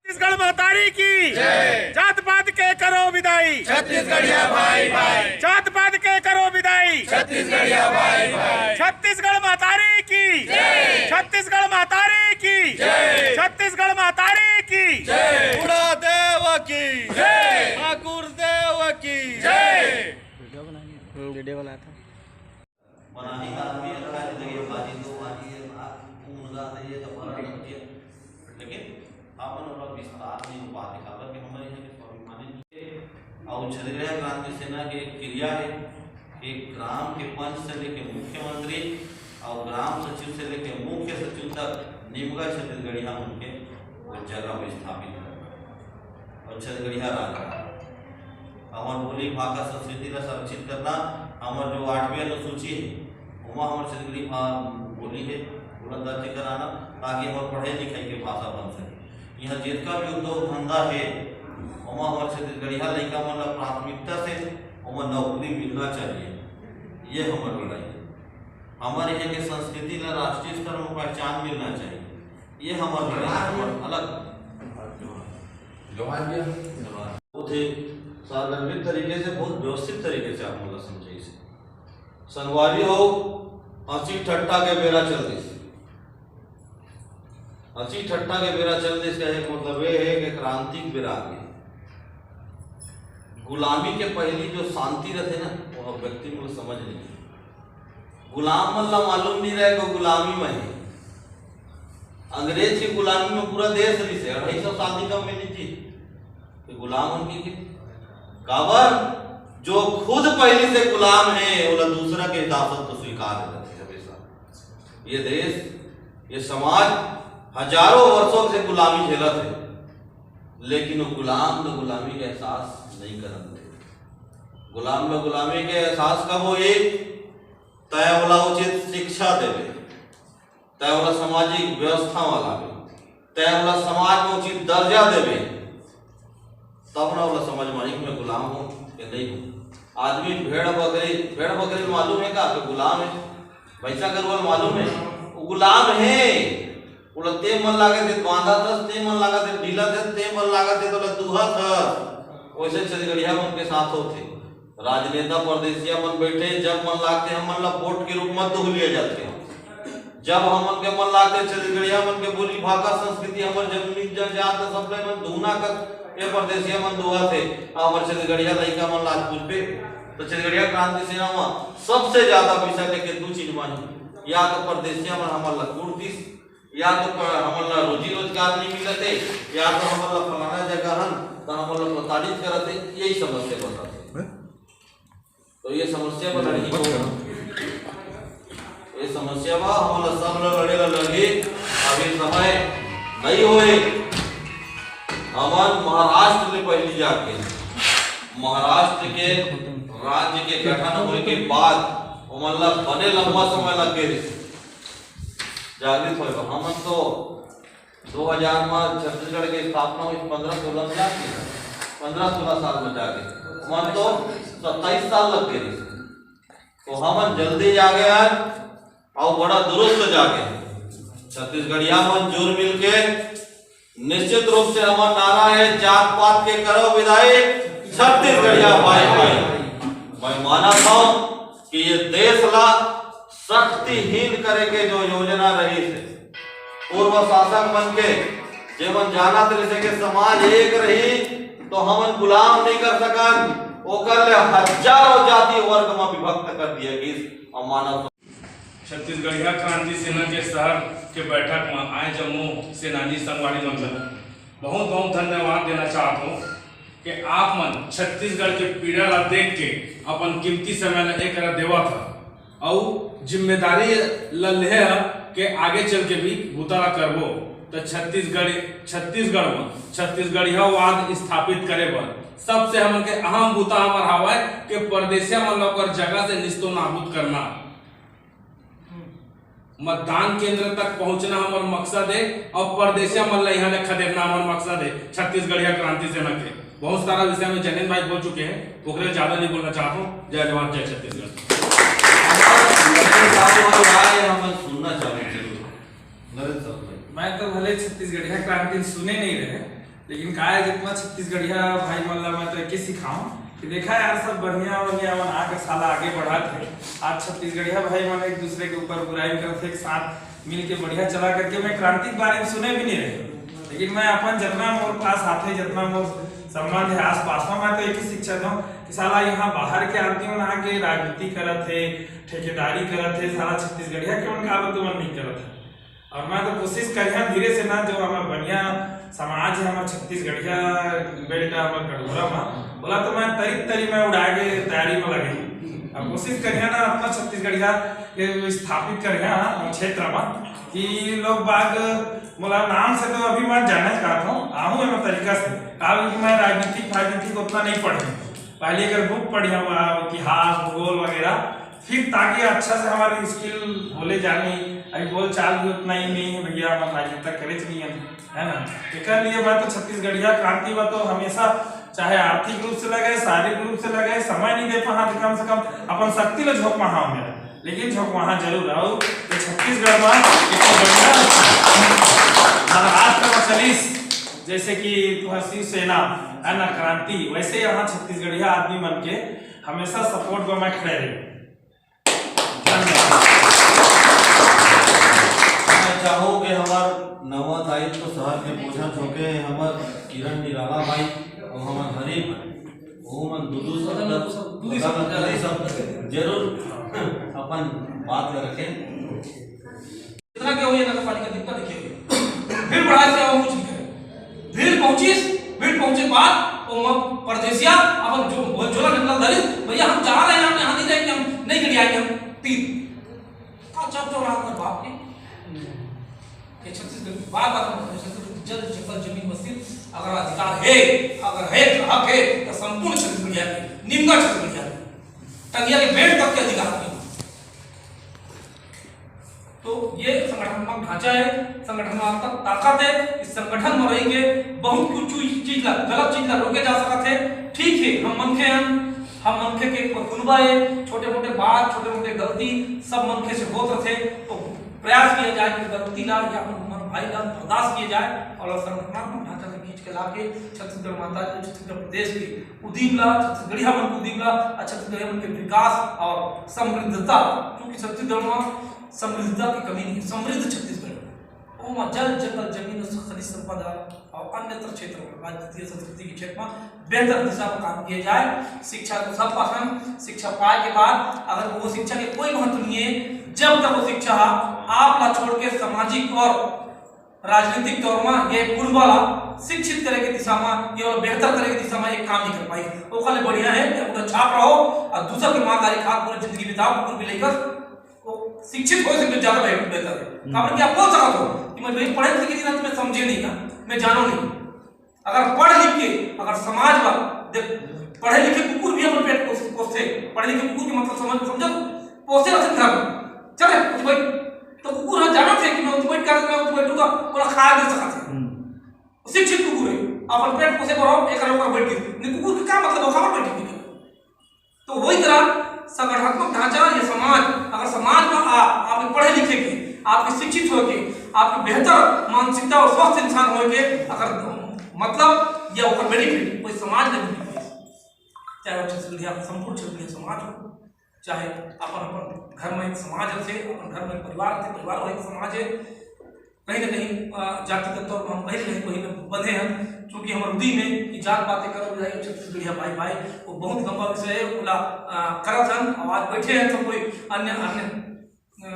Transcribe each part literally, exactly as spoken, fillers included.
छत्तीसगढ़ महतारी की जय। जात पात के करो विदाई। छत्तीसगढ़िया भाई भाई। जात पात के करो विदाई। छत्तीसगढ़िया भाई भाई। छत्तीसगढ़ महतारी की जय। छत्तीसगढ़ महतारी की जय। छत्तीसगढ़ महतारी की जय। बूढ़ा देव की जय। ठाकुर देव की जय। हम्म, वीडियो बनाता। मनाही का आदमी अच्छा है, जिंदगी में बाजी दो बाजी है, बात खून गा दे, ये तो बड़ा डर गया। लेकिन आपन ओला विस्तार नहीं हो पाते, काबर कि हमर यहाँ के स्वाभिमानी नहीं है। और छत्तीसगढ़ क्रांति सेना के एक क्रिया है कि ग्राम के पंच से लेके मुख्यमंत्री और ग्राम सचिव से लेके मुख्य सचिव तक निमगा छत्तीसगढ़िया मन के वो जगह में स्थापित करना और छत्तीसगढ़िया राज करना। हमर बोली, भाखा, संस्कृति ला संरक्षित करना, हमर जो आठवीं अनुसूची हे, ओमा हमर छत्तीसगढ़ी भा-, बोली हे, ओला दर्ज कराना, ताकि हमर पढ़ाई लिखाई के भाषा बन सके। यहाँ जितना भी उद्योग धंधा हे, ओमा हमर छत्तीसगढ़िया लइका मन ला प्राथमिकता से ओमा नौकरी मिलना चाहिए। ये हमर लड़ाई हे। हमर यहाँ के संस्कृति ला राष्ट्रीय स्तर में पहचान मिलना चाहिए। ये हमर लड़ाई, हमर अलग जवान दिया। बहुत ही सारगर्भित तरीके से, बहुत व्यवस्थित तरीके से आप मन ला समझाइस। संगवारी हो, हंसी ठट्टा के बेरा चल दिस। हंसी ठट्टा के बेरा चल दिस, कहे के मतलब ये है कि क्रांति के बेरा आ गए। गुलामी के पहली जो शांति रहते ना, वो व्यक्ति को समझ नहीं। गुलाम मन ला मालूम नहीं रहे कि गुलामी में है। अंग्रेज के गुलामी में पूरा देश रिसे, अढ़ाई सौ साल निकम में नहीं थी। तो गुलाम उनकी के काबर, जो खुद पहले से गुलाम है, ओला दूसरा के दासत्व स्वीकार रहते हमेशा। ये देश, ये समाज हजारों वर्षों से गुलामी झेलत है, लेकिन वो गुलाम ल गुलामी के एहसास नहीं करन दे। गुलाम ल गुलामी के एहसास कब होई? तय ओला उचित शिक्षा देवे, तय ओला सामाजिक व्यवस्था वाला में, तय ओला समाज में उचित दर्जा देवे, तब ना ओला समझ में आही कि मैं गुलाम हूँ कि नहीं हूँ। आदमी भेड़ बकरी, भेड़ बकरी मालूम है का कि गुलाम है? भैंसा गरुआ मालूम है? वो गुलाम है। ओला ते मन लागे ते बांधत हस, ते मन लागे ते ढीलत हस, ते मन लागे ते तोला दुहत हस। वैसे छत्तीसगढ़िया मन के साथ होथे। राजनेता परदेसिया मन बैठे, जब मन लागथे हमन ला वोट के रूप में दुह लिया जाथे। जब हमन के मन लागथे छत्तीसगढ़िया मन के बोली भाखा संस्कृति, हमर जमीन जनजात सब ले मन दुहना कर, ये परदेसिया मन दुहत हे। हमर छत्तीसगढ़िया लइका मन लाज पूछबे, तो छत्तीसगढ़िया क्रांति सेना में सबसे ज्यादा पैसा लेके दू चीज मांगी, या तो परदेसिया मन हमन ला कूट दिस, या तो प-, हमन ला रोजी रोजगार नहीं मिलत हे, या तो हमन ला फलाना जगह हन, तो हमन ला प्रताड़ित करत हे, यही समस्या बताथे। हैं? तो ये समस्या बता रही हो, ये समस्या बा, हमन ला सब ला लड़े ला लगही। अभी समय नहीं होए, हमन महाराष्ट्र ले पहली जाके, महाराष्ट्र के राज्य के गठन होए के बाद ओमन ला बने लंबा समय लग गए। जागृत होए बर। हमन तो दो हजार में छत्तीसगढ़ के स्थापना हुई, पन्द्रह सोलह में जाके, पन्द्रह सोलह साल में जाके, हमन तो सत्ताईस साल लग गए। तो हमन जल्दी जागे हन, और बड़ा दुरुस्त जागे हन। छत्तीसगढ़िया मन जुर मिलके निश्चित रूप से हमर नारा है, जात पात के करो विदाई, छत्तीसगढ़िया भाई भाई। मैं मानत हूँ कि ये देश ला शक्तिहीन करे के जो योजना रही है, पूर्व शासक मन के, जेमन जानत रहिसे कि समाज एक रही तो हमन गुलाम नहीं कर सकन, ओकर ले हजारों जाति वर्ग में विभक्त कर दिया गइस। और मानव छत्तीसगढ़िया क्रांति सेना के शहर के बैठक म आए जम्मो सेनानी संगवारी मन ल बहुत बहुत धन्यवाद देना चाहत हूँ कि आप मन छत्तीसगढ़ के पीड़ा ला देख के अपन कीमती समय ला एकरा देवत ह, अउ जिम्मेदारी ला लेहे ह कि आगे चल के भी बूता ला करबो। त छत्तीसगढ़, छत्तीसगढ़ म छत्तीसगढ़ियावाद स्थापित करे बर सबसे हमन के अहम बूता हमर हावय कि परदेसिया मन ला ओकर जगह से निस्तो नाबूद करना। मतदान केंद्र तक पहुंचना हमर मकसद है और परदेसिया मन ला यहाँ ले खदेड़ना हमर मकसद है। छत्तीसगढ़िया क्रांति सेना के बहुत सारा विषय में जैनेंद्र भाई बोल चुके हैं, ओकरे ज्यादा नहीं बोलना चाहता हूँ। जय जवान, जय छत्तीसगढ़। नरेंद्र साहब भाई। मैं तो भले छत्तीसगढ़िया क्रांति सुने नहीं रहे, लेकिन का है, जितना छत्तीसगढ़िया भाई मन ला मैं तो एक ही सिखाऊं कि देखा यार, सब बढ़िया बढ़िया मन आके साला आगे बढ़त हे। आज छत्तीसगढ़िया भाई मन एक दूसरे के ऊपर बुराई करत हे, एक साथ मिल के बढ़िया चला करके। मैं क्रांति के बारे में सुने भी नहीं रहे, लेकिन मैं अपन जितना मोर पास आथे, जितना मोर संबंध है आसपास में, मैं तो एक ही शिक्षा दूं कि साला यहाँ बाहर के आदमी मन आके राजनीति करत हे, ठेकेदारी करत हे, साला छत्तीसगढ़िया के मन का तुमन नहीं करत है। और मैं तो कोशिश करिहा धीरे से ना, जो हमर बढ़िया समाज है, हमर छत्तीसगढ़िया बेल्ट है, हमर कटघोरा मा, बोला तो मैं तरी तरी में उड़ाए के तैयारी में लगे हूँ। अब कोशिश करिहा ना अपना छत्तीसगढ़िया के स्थापित करिहा क्षेत्र में कि लोग बाग मोला नाम से तो अभी मैं जाने चाहता हूँ, आहूँ एमा तरीका से, काबर कि मैं राजनीतिक राजनीतिक उतना नहीं पढ़े। पहले अगर बुक पढ़िया हुआ, इतिहास, भूगोल वगैरह, फिर ताकि अच्छा से हमारे स्किल बोले जाने। अभी बोल चाल भी उतना ही नहीं है भैया, हमारे राजनीतिक करे नहीं है, है ना? एकर लिए मैं तो छत्तीसगढ़िया क्रांति में तो हमेशा, चाहे आर्थिक रूप से लगे, शारीरिक रूप से लगे, समय नहीं दे पाहा तो कम से कम अपन शक्ति ला झोंक पाहा मेरा, लेकिन झोंक वहां जरूर आओ। तो छत्तीसगढ़ में एक तो बढ़िया महाराष्ट्र में चलिस, जैसे कि तुम्हारा शिवसेना है ना, क्रांति, वैसे यहाँ छत्तीसगढ़िया आदमी मन के हमेशा सपोर्ट में मैं खड़े रहे। धन्यवाद। मैं चाहूँ कि हमार नवा दायित्व शहर के बोझा झोंके हमार किरण निराला भाई और हमार हरि भाई, वो मन दू दू शब्द, दू दू शब्द, दू दू शब्द जरूर अपन बात ला रखें। इतना क्या हुई नगर पालिका दिक्कत देखिए, भीड़ बढ़ा से वो कुछ नहीं करे। भीड़ पहुंची, भीड़ पहुंचे के बाद वो म-, परदेसिया अपन जो झोला निकल धरी, भैया हम जा रहे हैं, हम यहाँ नहीं रहेंगे, हम नहीं गड़ियाएंगे, हम तीन। अच्छा, तो रात में बाप ने ये छत्तीसगढ़ बार बार हम छत्तीसगढ़ जल, जंगल, जमीन, मस्जिद, अगर अधिकार है, अगर है, हक है, तो संपूर्ण छत्तीसगढ़िया के, निमगा छत्तीसगढ़िया के, टंगिया के बेंट तक के अधिकार है। तो ये संगठनात्मक ढांचा है, संगठनात्मक ताकत है। इस संगठन में रह के बहुत कुछ चीज ला, गलत चीज ला रोके जा सकत है। ठीक है, हम मनखे हन, हम मनखे के एक फुलवा है, छोटे मोटे बात, छोटे मोटे गलती सब मनखे से होत रथे। तो प्रयास किया जाए कि गलती ला या अपन मन भाई ला बर्दाश्त किया जाए और संगठनात्मक ढांचा से खींच के लाके छत्तीसगढ़ माता के, छत्तीसगढ़ प्रदेश के उदीम ला, छत्तीसगढ़िया मन के उदीम ला, छत्तीसगढ़िया मन के विकास और समृद्धता, क्योंकि छत्तीसगढ़ में समृद्धता की कमी नहीं है, समृद्ध छत्तीसगढ़ है। ओमा जल, जंगल, जमीन, खनिज संपदा और अन्यत्र क्षेत्र में, राजनीति और संस्कृति के क्षेत्र में बेहतर दिशा में काम किया जाए। शिक्षा तो सब पसंद, शिक्षा पाए के बाद अगर वो शिक्षा के कोई महत्व नहीं है, जब तक वो शिक्षा आप ला छोड़ के सामाजिक और राजनीतिक तौर में ये कुल वाला शिक्षित करे के दिशा में, ये वाला बेहतर करे के दिशा में एक काम नहीं कर पाई। ओकर ले बढ़िया है कि अपना छाप रहो और दूसर के मार गारी खा पूरी जिंदगी बिताओ, कुल भी लेकर वो शिक्षित हो सके ज्यादा बेहतर, बेहतर है। हम्म। काबर कि आप बोल सकत हो कि मैं नहीं पढ़े लिखे नहीं ना, तो मैं समझे नहीं ना, मैं जानो नहीं। अगर पढ़ लिख के, अगर समाज में देख, पढ़े लिखे कुकुर भी अपन पेट पोस-, पोसथे, पढ़े लिखे कुकुर के मतलब समझ, समझो, पोसे रहते घर में। चले, उठ बैठ। तो कुकुर ह जानत हे कि मैं उठ बैठ कर, मैं उठ बैठूंगा, ओला खा दे सकत हे। हम्म। शिक्षित कुकुर है, अपन पेट पोसे पर हो, एक ओकर बैठ गई। नहीं, कुकुर के का मतलब हो, काबर बैठ गई? तो वही तरह संगठनात्मक ढांचा या समाज, अगर समाज में आप, आपके पढ़े लिखे के, आपके शिक्षित होके, आपके बेहतर मानसिकता और स्वस्थ इंसान होके, अगर मतलब या ओकर बेनिफिट कोई समाज नहीं मिल पाए, चाहे वो छत्तीसगढ़िया, संपूर्ण छत्तीसगढ़िया समाज हो, चाहे अपन अपन घर में एक समाज रथे, अपन घर में एक परिवार रथे, परिवार वही समाज है। कहीं ना कहीं, अ, जातिगत तौर पर हम कहीं ना कहीं, कहीं ना बंधे हैं, क्योंकि हमारे उदी में कि जात पात के करो जाए, छत्तीसगढ़िया भाई भाई, वो बहुत लंबा विषय है, ओला, अ, करत हन, और आज बैठे हैं सब कोई अन्य, अन्य, अ,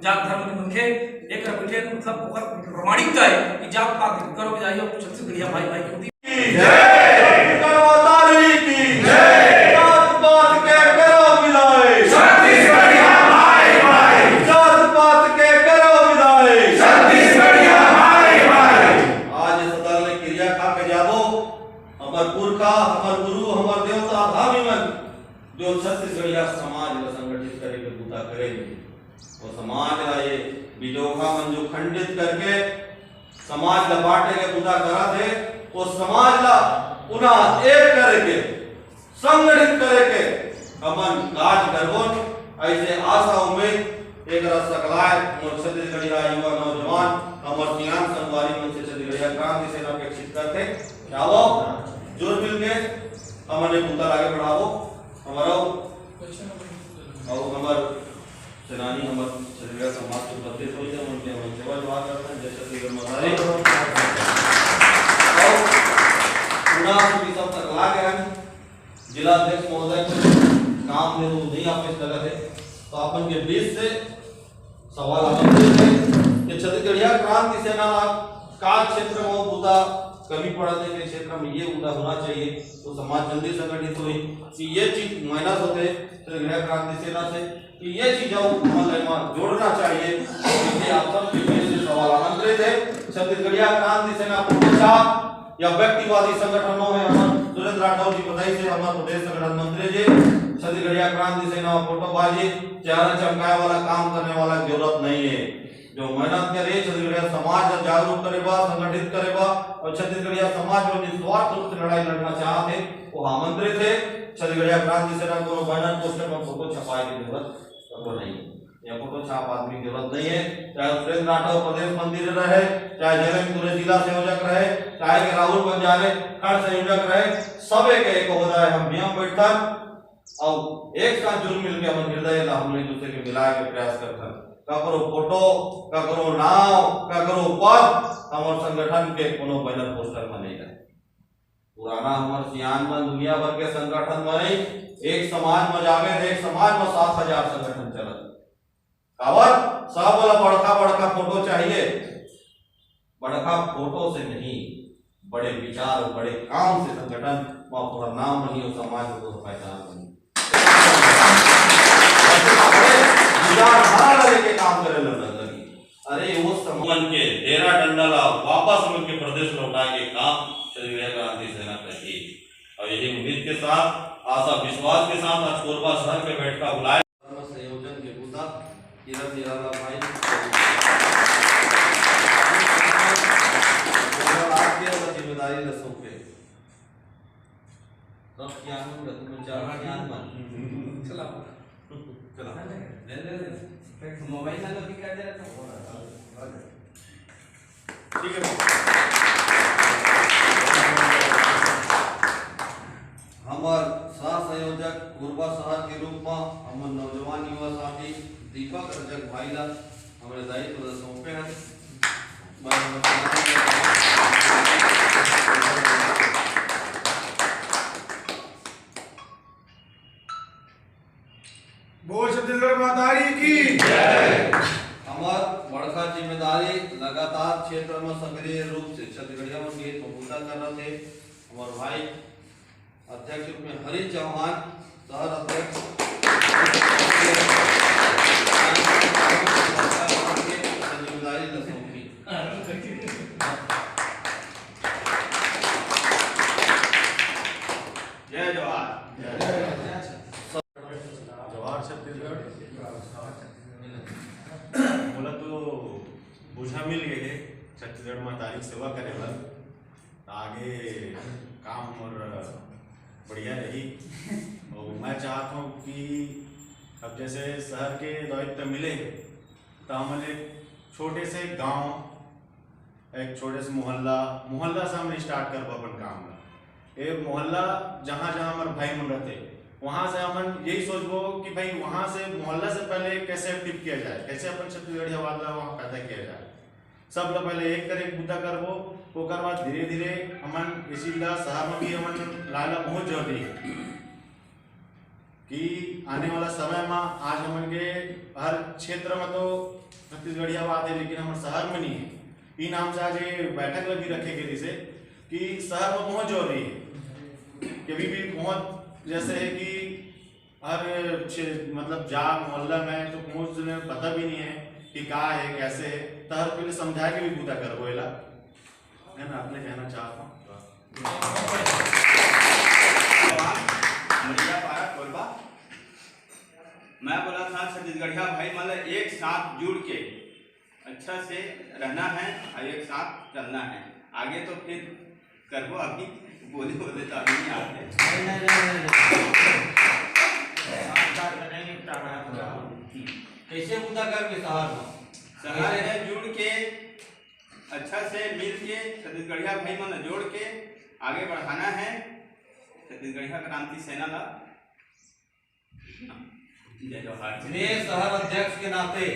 जात धर्म के मनखे, एक बैठे हैं, मतलब, ओकर प्रमाणिकता है कि जात पात के करो जाए, छत्तीसगढ़िया भाई भाई के उदी। जय। गणमाता रानी की जय। जात पात के करो विदाई। छत्तीसगढ़िया भाई भाई। जात पात के करो विदाई। छत्तीसगढ़िया भाई भाई। आज सदन ले किरिया खा के जाबो, हमर पुरखा, हमर गुरु, हमर देवता धामी मन, जो छत्तीसगढ़िया समाज ला संगठित करे के बूता करे हे, वो समाज ला ये बिजोखा मन जो खंडित करके समाज ला बांटे के बूता करत हे, वो समाज ला पुनः एक करे के, संगठित करे के हमन काज करबोन। ऐसे आशा उम्मीद एकरा सकलाय मोर छत्तीसगढ़िया युवा नौजवान, हमर सियान संगवारी मन से छत्तीसगढ़िया क्रांति सेना अपेक्षित करथे। आवो, जुल मिल के हमन ये बुता आगे बढ़ावो। हमरो अउ हमर सेनानी, हमर छत्तीसगढ़ समाज के उपस्थित होई, हमन के हमन सेवा जोहार करथन। जय छत्तीसगढ़ महतारी। अउ पुनः हम ई सब तक ला गए हैं। जिला अध्यक्ष महोदय के काम में तो नहीं ऑफिस लगा थे, तो अपन के बीच से सवाल आमंत्रित हे कि छत्तीसगढ़िया क्रांति सेना ला का क्षेत्र में वो बुता कमी पड़त हे, के क्षेत्र में ये बुता होना चाहिए, तो समाज जल्दी संगठित होई। कि ये चीज माइनस होते छत्तीसगढ़िया क्रांति सेना से, कि ये चीज अउ हमन ला एमा जोड़ना चाहिए, इसलिए आप सबके बीच से सवाल आमंत्रित हे। छत्तीसगढ़िया क्रांति सेना प्रमुख या व्यक्तिवादी संगठन नो हे। हमर सुरेंद्र राठौर जी बताइस हे, हमर प्रदेश संगठन मंत्री जी, छत्तीसगढ़िया क्रांति सेना फोटोबाजी, चेहरा चमकाए वाला काम करने वाला जरूरत नहीं है। जो मेहनत करे, छत्तीसगढ़िया समाज ला जागरूक करे बा, संगठित करे बा अउ छत्तीसगढ़िया समाज जो निस्वार्थ रूप से लड़ाई लड़ना चाहत हे, वो आमंत्रित हे। छत्तीसगढ़िया क्रांति सेना कोनो बैनर पोस्टर पर फोटो छपाए के जरूरत कबो नहीं है। या फोटो छाप आदमी के जरूरत नहीं है, चाहे सुरेंद्र राठौर प्रदेश मंत्री रहे, चाहे जैनेंद्र दुबे जिला संयोजक रहे, चाहे के राहुल बंजारे खंड संयोजक रहे, सबे के एक होदा है, हम नियम बैठन अउ एक साथ जुल मिल के हमन हृदय ला हमन एक दूसरे के मिलाए के प्रयास करथन। ककरो फोटो, ककरो नाव, ककरो पद हमर संगठन के कोनो बैनर पोस्टर में नहीं रहे। पुराना हमर सियान मन दुनिया भर के संगठन बने, एक समाज में जावे त एक समाज में सात हजार संगठन चलत। काबर? सब ला बड़का बड़का फोटो चाहिए। बड़का फोटो से नहीं, बड़े विचार अउ बड़े काम से संगठन में पूरा नाम बनी अउ समाज में पूरा पहचान बनी। बड़े विचारधारा लेके काम करे लग लगी। अरे वो समूह मन के डेरा डंडा ला वापस मन के प्रदेश लौटाए के काम छत्तीसगढ़ क्रांति सेना करही। अउ यही उम्मीद के साथ, आशा विश्वास के साथ आज कोरबा शहर के बैठका बुलाए। धर्म संयोजन के बुता किरण निराला भाई, आज के जिम्मेदारी ल सौंपे। सब सियान मन, तुम चार सियान मन। चला। चला। ले, ले, ले। मोबाइल ना तो भी कर दे रहा था। ठीक है। हमर सह संयोजक कोरबा शहर के रूप म हमर नौजवान युवा साथी दीपक रंजक भाई ला हमरे दायित्व ला सौंपे हन। मैं हमर बोल छत्तीसगढ़ महतारी की। हमर बड़का जिम्मेदारी लगातार क्षेत्र म सक्रिय रूप से छत्तीसगढ़िया मन के बबूता करत हे। हमर भाई अध्यक्ष रूप में हरीश चौहान, शहर अध्यक्ष, जिम्मेदारी ल सौंपी। जय जोहार। जोहार छत्तीसगढ़। मोला तो बोझा मिल गए हे छत्तीसगढ़ महतारी के सेवा करे बर, त आगे काम हमर बढ़िया रही। अउ मैं चाहत हूँ कि अब जैसे शहर के दायित्व मिले हे, त हमन एक छोटे से गांव, एक छोटे से मोहल्ला, मोहल्ला से हमन स्टार्ट करबो अपन काम ला। एक मोहल्ला जहाँ जहाँ हमर भाई मन रहते, वहाँ से हमन यही सोचबो कि भाई वहाँ से, मोहल्ला से पहले कैसे एक्टिव किया जाए, कैसे अपन छत्तीसगढ़ियावाद ला वहाँ पैदा किया जाए। सब ला पहले एक करे के बुता करबो, ओकर बाद धीरे धीरे हमन इसी ला शहर में भी हमन लाना बहुत जरूरी है। कि आने वाला समय में आज हमन के हर क्षेत्र में तो छत्तीसगढ़ियावाद है, लेकिन हमर शहर में नहीं है। ई नाम से आज ये बैठक लगी रखे के, जैसे कि शहर में पहुंच जरूरी है। कभी भी पहुंच जैसे है कि हर क्षे-, मतलब जा मोहल्ला में तो पहुंच जने पता भी नहीं है कि का है, कैसे है, तो हर पहले समझाए के भी बुता करबो एला, है ना, अपने कहना चाहता हूँ। मड़िया पारा कोरबा। मैं बोला था छत्तीसगढ़िया भाई मन ला एक साथ जुड़ के अच्छा से रहना है और एक साथ चलना है। आगे तो फिर करबो, अभी बोले बोले तो अभी नहीं आते। नहीं, नहीं, नहीं, नहीं, नहीं। साथ साथ रहेंगे, तगड़ा होगा। हम्म। कैसे बुता करबे शहर में? शहर में जुड़ के अच्छा से मिल के छत्तीसगढ़िया भाई मन जोड़ के आगे बढ़ाना है छत्तीसगढ़िया क्रांति सेना ला। जय जोहार। मैं शहर अध्यक्ष के नाते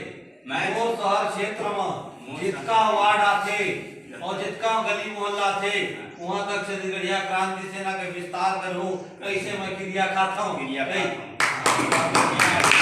मैं मोर शहर क्षेत्र म मोर जितका शहर वार्ड आथे अउ जितका गली मोहल्ला आथे, उहाँ तक छत्तीसगढ़िया क्रांति सेना के विस्तार करहूँ। कइसे मैं किरिया खाथौं? किरिया नहीं। खाथौं।